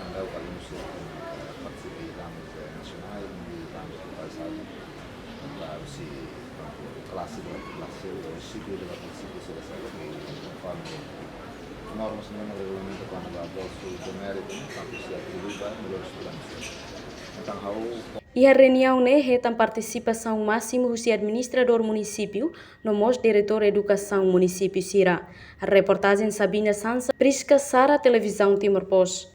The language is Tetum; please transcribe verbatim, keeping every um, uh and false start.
Anda, kami mesti, eh, partisipa di ramas, eh, nasionál, di ramas ke pasadu, para si, pronto, klase de, klase de, sítio de, sítio de, konforme normas no regulamentu kuandu ba bolsu de méritu, tantu se atribuye ba melhor estudante. Entaun, ha'u Iha reuniaun ne'e hetan partisipasaun másimu husi administradór munisípiu, no mós diretór edukasaun munisípiu sira. Reportajen Sabina Sansa, Prisca Sara, Televizaun Timor Post.